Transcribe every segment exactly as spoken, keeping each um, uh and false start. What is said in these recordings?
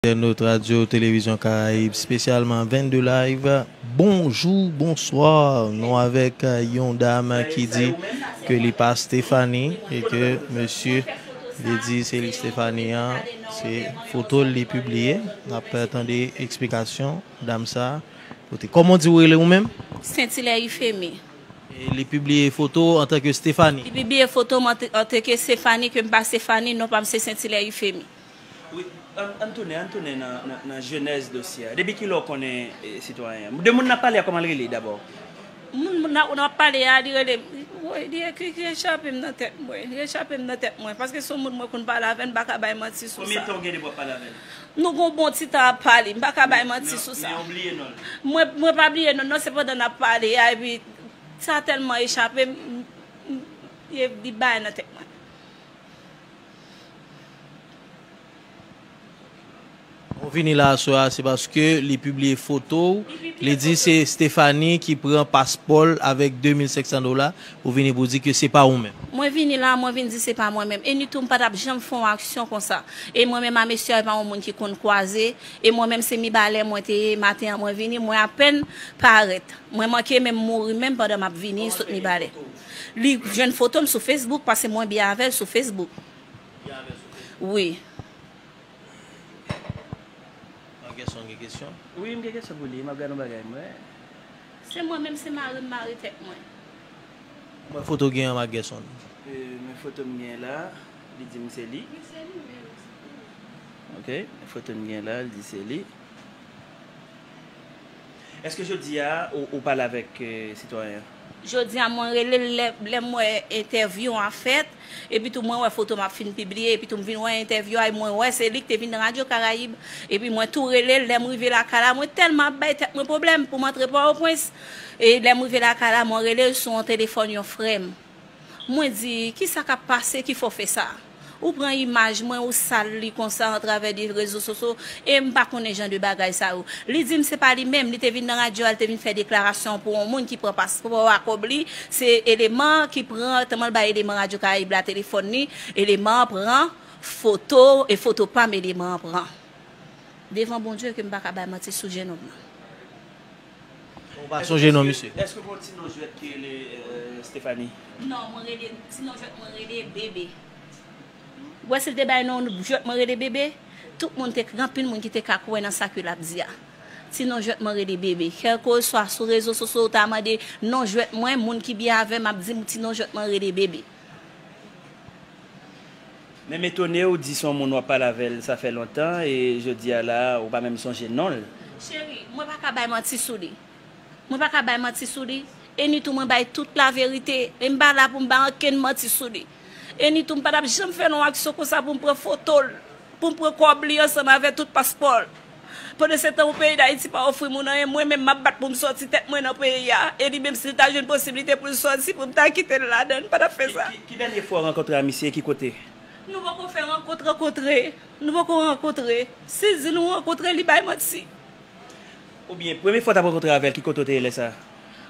Entènot Radyo Televizyon Karayib, espesyalman vennde Live. Bonjou, bonswa. Nou avèk, euh, yon dam ki di ke li pa Stephanie e ke mesye li di se li Stephanie an, se foto l li pibliye. N ap tande eksplikasyon dam sa. Kote, kòman w di w rele ou menm? Saint-Hilaire Euphemie. E li pibliye foto w antanke Stephanie? Li pibliye foto m ant-, antanke Stephanie, ke m pa Stephanie, non pa m se Saint-Hilaire Euphemie. Wi, ann, ann tounen, ann tounen nan, nan, nan jenèz dosye a. Depi kilè w konnen, eh, sitwayen an? De moun n ap pale a, kòman l rele dabò? Moun, moun n ap, n ap pale a, li rele m, woy, li ekri, li echape m nan tèt mwen, li echape m nan tèt mwen, paske se yon moun mwen konn pale avè l, m pa ka bay manti sou sa. Konbyen tan w gen depi w ap pale avè l? Nou gon bon ti tan ap pale, m pa ka bay manti sou sa. Men, men w bliye non l? Mwen, mwen pa bliye non l, non, se pandan n ap pale a, epi sa tèlman echape m, m, m, li bay nan tèt mwen. Ou vini la aswè a, se paske li pibliye foto w, li di se Stephanie ki pran paspò l avèk de mil senk san dola, ou vini pou di ke se pa ou menm. Mwen vini la, mwen vin di se pa mwen menm. E nitou m pa t ap janm fè yon aksyon konsa. E mwen menm a mesye a, e pa yon moun ki konn kwaze. E mwen menm se Mibalè mwen te ye, maten an mwen vini, mwen apèn parèt. Mwen manke menm mouri menm pandan m ap vini sot Mibalè. Li jwenn foto m sou Facebook, paske mwen byen avè l sou Facebook. Wi. Mac Gerson gen kesyon? Wi, m gen kesyon pou li. M ap gade yon bagay, mwen. Se mwen menm, se mari m mare tèt mwen. Mwen foto gen an, Mac Gerson. E, men foto m gen la, li di m se li. Wi, se li menm. Ok, men foto m gen la, li di se li. Èske jodi a ou, ou pale avèk, eh, sitwayen an? Jodi a mwen rele l lè, lè m wè entèvyou an fèt, epi tou mwen wè foto m ap fin pibliye, epi tou m vin wè entèvyou a, e mwen wè se li ki te vin nan Radyo Karayib, epi mwen tou rele l lè m rive lakay la, mwen tèlman ap bay tèt mwen pwoblèm pou m antre Pòtoprens, e lè m rive lakay la, mwen rele l sou yon telefòn yon frè m. Mwen di, kisa k ap pase ki fè w fè sa? Ou pran imaj mwen, ou sal li konsa atravè de rezo sosyo, e m pa konnen jan de bagay sa yo. Li di m se pa li menm, li te vin nan radyo a, li te vin fè deklarasyon pou yon moun ki pran paspò a kòb li, se eleman ki pran, tèlman l bay eleman Radyo Karayib la telefòn li, eleman an pran foto, e foto pa m eleman an pran. Devan Bondye ke m pa ka bay manti sou jennonm nan. Ou pa sonje non misye? Èske, èske gon ti non jwèt ki rele, euh, Stephanie? Non, mwen rele, ti non jwèt mwen rele Bebe. Ou wè si l te bay non jwèt mwen rele Bebe, tout moun te, anpil moun ki te ka kwè nan sa ke l ap di a. Ti non jwèt mwen rele Bebe. Kèlkeswa sou rezo sosyo ou ta mande non jwèt mwen, moun ki byen avè m ap di m ti non jwèt mwen rele Bebe. Men m etone w di se yon moun w ap pale avè l, sa fè lontan, e jodi a la, ou pa menm sonje non l. Cheri, mwen pa ka bay manti sou li. Mwen pa ka bay manti sou li. E nitou mwen bay tout laverite. E m pa la pou m bay ankenn manti sou li. E nitou m pa t ap janm fè yon aksyon konsa pou m pran foto l, pou m pran kòb li ansanm avè tout paspò l. Pandan se tan, ou peyi Dayiti pa ofri moun anyen, mwen menm m ap bat pou m sòti tèt mwen nan peyi a, e li menm si l ta jwenn posiblite pou l sòti, pou m ta kite l ladan l, m pa t ap fè sa. Ki, ki, ki dènye fwa w rankontre a misye, ki kote? Nou poko fè rankont rankontre, nou poko rankontre. Si l di nou rankontre, li bay manti. Oubyen, premye fwa w t ap rankontre avè l, ki kote w te ye lè sa a?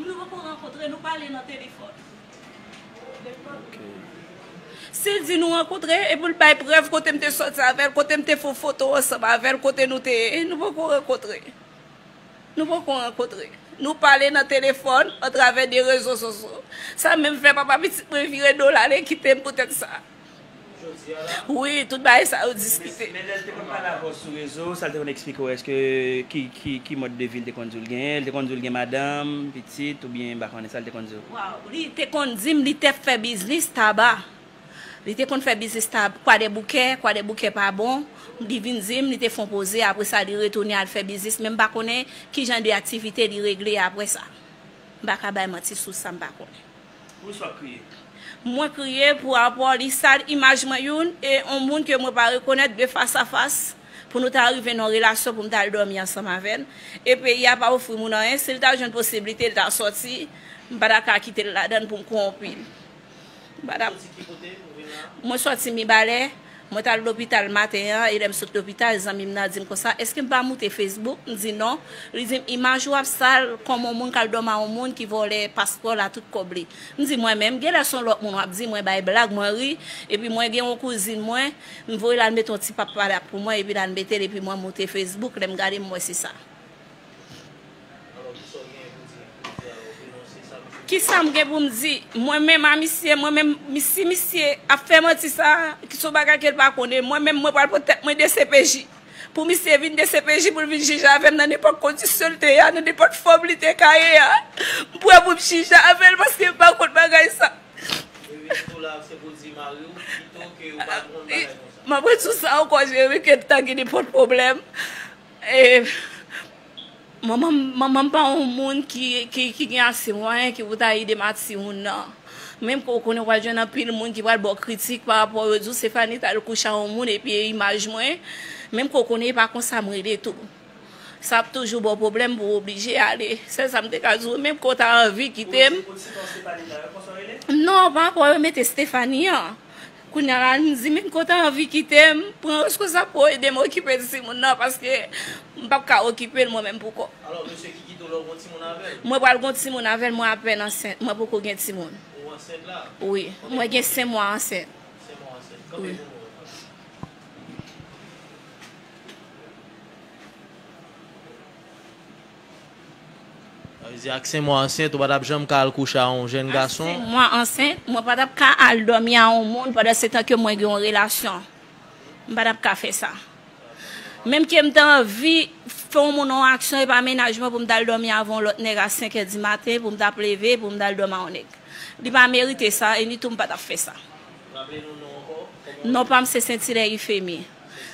Nou poko rankontre, nou pale nan telefòn. Ok. Si l di nou rankontre, e pou l bay prèv kote m te sòti avè l, kote m te fè foto ansanm avè l, kote nou te ye, nou poko rankontre. Nou poko rankontre. Nou pale nan telefòn, atravè de rezo sosyo. Sa menm fè papa pitit mwen vire do l ale kite m poutèt sa. Wi, tout bagay sa yo diskite. Men, men lè l te konn pale avè w sou rezo, sa l te konn eksplike w, èske ki, ki, ki mòd de vi l te konn di w l genyen? L te konn di w l gen madanm, pitit, oubyen m pa konnen sa l te konn di w? Waw, li te konn di m li te fè biznis taba. Li te konn fè biznis ta-, Kwadèboukè, Kwadèboukè pa bon. Li vin di m, li te fè yon poze, apre sa li retounen al fè biznis, men m pa konnen ki jan de aktivite li regle apre sa. M pa ka bay manti sou sa m pa konnen. Poukisa w ap kriye? Mwen kriye pou rapò li sal imaj mwen youn, e yon moun ke mwen pa rekonèt de fas a fas, pou nou ta rive nan yon relasyon pou m ta al dòmi ansanm avè l. E peyi a pa ofri moun anyen, si l ta jwenn posiblite, l ta sòti, m pa ta ka kite l ladan l pou m kowonpi l. M pa ta... Soti ki kote ou vin la? Mwen sòti Mibalè, Mwen t al lopital maten an, e lè m sot lopital, zanmi m nan di m konsa, "Èske m pa moute Facebook?" M di, "Non." Li di m, "Imaj ou ap sal kòm yon moun k al dòmi a yon moun ki vòlè paspò l a tout kòb li." M di, "Mwen menm, genlè se yon lòt moun w ap di, mwen bay blag, mwen ri." Epi mwen gen yon kouzin mwen, m voye l al mete yon ti papa la pou mwen, epi l al mete l, epi mwen moute Facebook, lè m gade, m wè se sa. Kisa m gen pou m di? Mwen menm a misye, mwen menm, mi- si misye ap fè manti sa, ki se yon bagay ke l pa konnen, mwen menm, mwen pral pran tèt mwen D C P J. Pou misye vin D C P J, pou l vin jije avè m nan nenpòt kondisyon l te ye a, nan nenpòt fòm li te ka ye a. M prè pou m jije avè l, paske m pa konn bagay sa. Mwen ap di w sa ankò, Jerry, ke ta gen nenpòt pwoblèm. E, manman m, manman m pa yon moun ki, ki, ki gen ase mwayen ki pou ta ede m ak timoun nan. Menm ke w konnen, w pral jwenn anpil moun ki pral ba w kritik pa rapò yo di w Stéphanie t al kouche a yon moun epi e imaj mwen. Menm ke w konnen, e pa konsa m rele tou. Sa ap toujou ba w pwoblèm pou w oblije ale. Sèl sa m te ka di w, menm ke w ta anvi kite m. Non, pa rapò yo mete Stéphanie an. Kounye a la, m di, menm ke w ta anvi kite m, pran responsab pou w ede m okipe timoun nan, paske m p ap ka okipe l mwen menm pou kò m. Alò, mesye ki kite w la, w gon timoun avè l? Mwen pral gon timoun avè l, mwen apèn ansent, mwen poko gen timoun. Ou ansent la? Wi, mwen gen senk mwa ansent. Senk mwa ansent. Kanpe pou mwen. Sa vle di ak senk mwa ansent, ou pa t ap janm ka al kouche a yon jèn gason? Senk mwa ansent, mwen pa t ap ka al dòmi a yon moun pandan se tan ke mwen gen yon relasyon. M pa t ap ka fè sa. Menm ke m te anvi fè yon moun yon aksyon epa mennaj mwen pou m t al dòmi avè yon lòt nèg a senk è di maten, pou m t ap leve, pou m t al dòmi a yon nèg. Li pa merite sa, e ni tou m pa t ap fè sa. Non pa m se Sentilè Ifemi.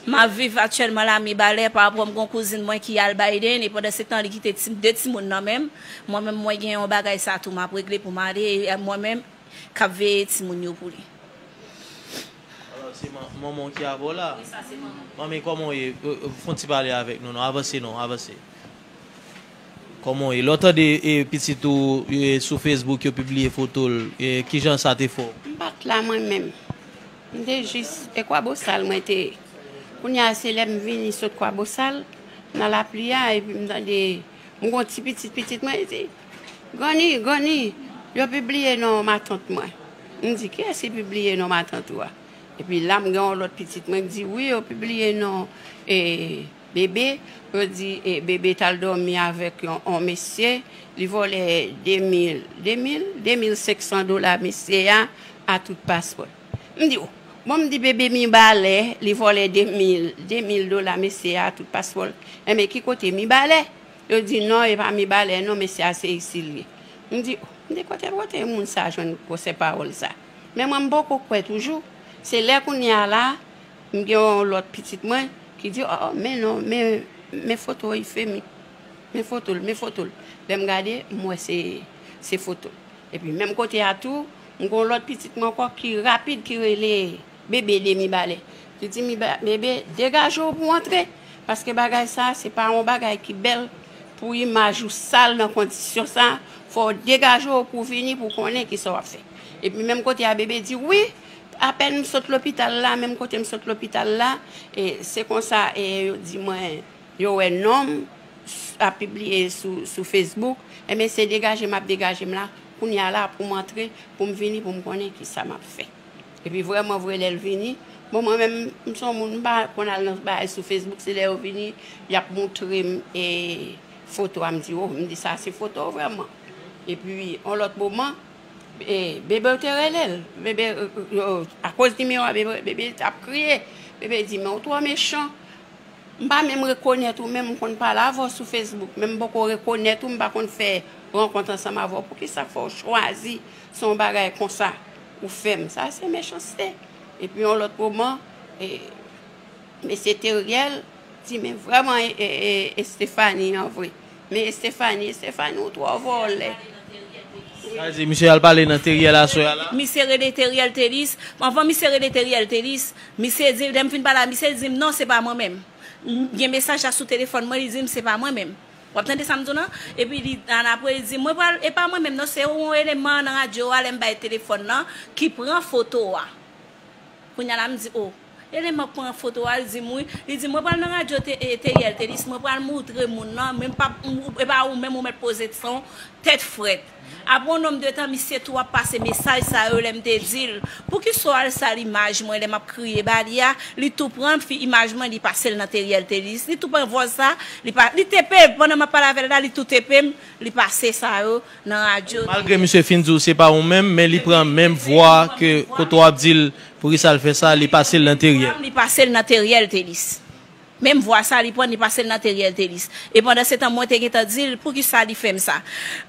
M ap viv aktyèlman la Mibalè, pa rapò m gon kouzin mwen ki al Biden, e pandan se tan li kite ti, de timoun nan men m. Mwen menm mwen gen yon bagay sa tou m ap regle pou m ale, e mwen menm k ap veye timoun yo pou li. Alò, se man- manman w ki avè w la? Wi, sa se manman m. Manmi, kòman w ye? Euh, euh, fè yon ti pale avèk nou, non. Avanse, non, avanse. Kòman w ye? Lè w tande, e, pitit ou, e, sou Facebook, yo pibliye foto l, e, kijan sa te fè w? M pa t la mwen menm. M te jis, e Kwabosal mwen te ye. Kounye a, se lè m vini sot Kwabosal, nan lapli a, epi m tande, m gon ti pitit, pitit mwen, li di, "Granny, Granny, yo pibliye non matant mwen." M di, "Kiyès ki pibliye non matant ou a?" Epi la, m gen yon lòt pitit mwen ki di, "Wi, yo pibliye non, e, Bebe." Yo di, e, Bebe t al dòmi avèk yon, yon mesye, li vòlè de mil, de mil, de mil senk san dola mesye a, a tout paspò l. M di, "O, bon," m di, "Bebe Mibalè, li vòlè de mil, de mil dola mesye a, a tout paspò l. Enben, ki kote Mibalè?" Yo di, "Non, e pa Mibalè, non, mesye a se isit li ye." M di, "O," m di, "kote, kote moun sa jwenn gwosè pawòl sa?" Men mwen, m poko kwè toujou. Se lè kounye a la, m gen yon lòt pitit mwen ki di, "O, o, men non, men, men foto Ifemi. Men foto l, men foto l." Lè m gade, m wè se, se foto l. Epi menm kote a tou, m gon lòt pitit mwen ankò ki rapid, ki rele Bebe de Mibalè. Li di, "Miba-, Bebe, degaje w pou w antre, paske bagay sa, se pa yon bagay ki bèl pou imaj ou sal nan kondisyon sa, fò w degaje w pou w vini, pou w konnen kisa w ap fè." Epi menm kote a, Bebe di, "Wi, apèn m sot lopital la, menm kote m sot lopital la, e se konsa, e yo di mwen, yo wè non m s- ap pibliye sou, sou Facebook, enben se degaje m ap degaje m la, kounye a la pou m antre, pou m vini, pou m konnen kisa m ap fè." Epi vrèman vre, lè l vini, bon, mwen menm, m se yon moun, m pa konn al nan bagay sou Facebook, se lè yo vini, y ap montre m, e, foto a, m di, "O," m di, "Sa se foto w vrèman." Epi, yon lòt moman, e, Bebe te rele l. Bebe, e, e, akoz nimewo a, Bebe, Bebe t ap kriye. Bebe di, "Men w twò mechan." M pa menm rekonèt ou menm, m konn pale avè w sou Facebook, men m poko rekonèt ou, m pa konn fè rankont ansanm avè w. Poukisa fò w chwazi se yon bagay konsa ou fè m? Sa se mechanste. Epi yon lòt moman, e, mesye Teriel di, "Men vrèman, e, e, e, Estefani an vre. Men Estefani, Estefani, ou twò vòlè." Sa vle di, misye al pale nan Teriel aswè a la? Misye rele Teriel Telis. Anvan misye rele Teriel Telis, misye di, lè m fin pale a misye, li di m, "Non, se pa mwen menm." M gen mesaj la sou telefòn mwen, li di m, "Se pa mwen menm." W ap tande sa m di w lan? Epi li, annapre, li di, "Mwen pral, e pa mwen menm, non, se yon eleman nan radyo a, lè m bay telefòn nan, ki pran foto a." Kounye a la, m di, "O." E lè m ap pran foto a, li di m wi, li di mwen pral nan radyo te, e, Teriel Telis, mwen pral moutre moun nan, men m p ap, m, e pa ou menm ou mèt poze san w, tèt frèt. Apre yon nonm de tan, misye tou ap pase mesaj sa yo lè m te di l, poukisa w al sal imaj mwen lè m ap kriye ba li a, li tou pran fi imaj mwen, li pase l nan Teriel Telis, li tou pran vòz sa, li pa, li tepe, pandan m ap pale avè l la, li tou tepe m, li pase sa yo nan radyo. Malgre misye fin di w se pa ou menm, men li pran menm vwa ke kote w ap di l poukisa l fè sa, li pase l nan Teriel. Li pase l nan Teriel Telis. Menm vwa sa li pran, li pase l nan Teriel Telis. E pandan se tan, mwen te gentan di l poukisa li fè m sa.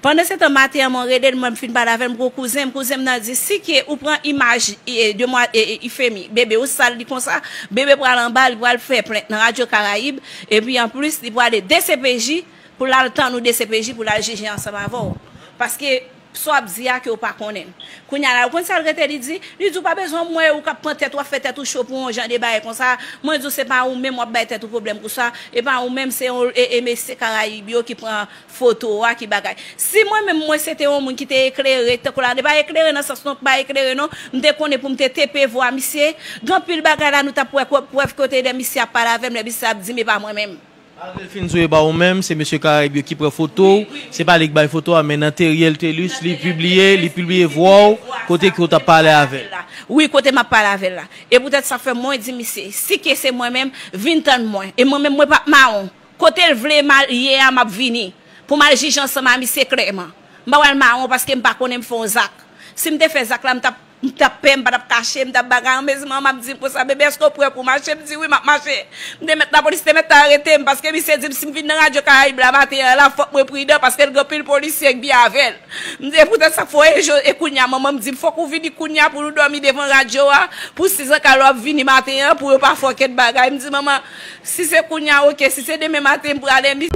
Pandan se tan, maten an, mwen rele l, mwen m fin pale avè l, m gen yon kouzen m, kouzen m nan di, si ke ou pran imaj, e, demwa-, e, e, Ifemi, bebe ou sal li konsa, bebe pral anba, li pral fè plent nan Radyo Karayib, epi anplis, li prale D C P J, pou l al tann ou D C P J pou l al jije ansanm avè w. Paske sa w ap di a ke w pa konnen l. Kounye a la, ou konn sa l rete li di? Li di w pa bezwen m wè ou k ap pran tèt ou, w ap fè tèt ou cho pou yon jan de bagay konsa. Mwen di w se pa ou menm w ap bay tèt ou pwoblèm pou sa. E pa ou menm, se yon, e, e mesye Karayib yo ki pran foto a, ki bagay. Si mwen menm mwen se te yon moun ki te eklere, tankou la, e pa eklere nan sans non, pa eklere non, m te konnen pou m te tepe vwa misye, gen anpil bagay la nou t ap wè, wè, wè kote lè misye ap pale avè m, lè misye ap di m e pa mwen menm. Malgre l fin di w e pa ou menm, se mesye Karayib yo ki pran foto w, se pa li k bay foto a, men nan Teriel Telis, li pibliye, li pibliye vwa w, kote ke w t ap pale avè l. Wi, kote m ap pale avè l la. E poutèt sa fè mwen di misye, si ke se mwen menm, vin tann mwen. E mwen menm, mwen p ap mawon. Kote l vle m al ye a, m ap vini. Pou m al jije ansanm a misye klèman. M pa pral mawon paske m pa konnen m fè yon zak. Si m te fè zak la, m t ap, m t ap pè, m pa t ap kache, m t ap bagay. An mezi manman m ap di m konsa, bebe, èske w prè pou w mache? M di, wi, m ap mache. M te mèt, lapolis te mèt ta arete m, paske misye di m, si m vin nan Radyo Karayib la maten an la, fòk mwen pridan, paske l gen anpil polisye k byen avè l. M di, e poutèt sa k fè w e kounye a, manman m di m, fòk ou vini kounye a pou nou dòmi devan radyo a, pou si zanka lè w ap vini maten an, pou yo pa fè w kèk bagay. M di, manman, si se kounye a, oke, si se demen maten, m prale, m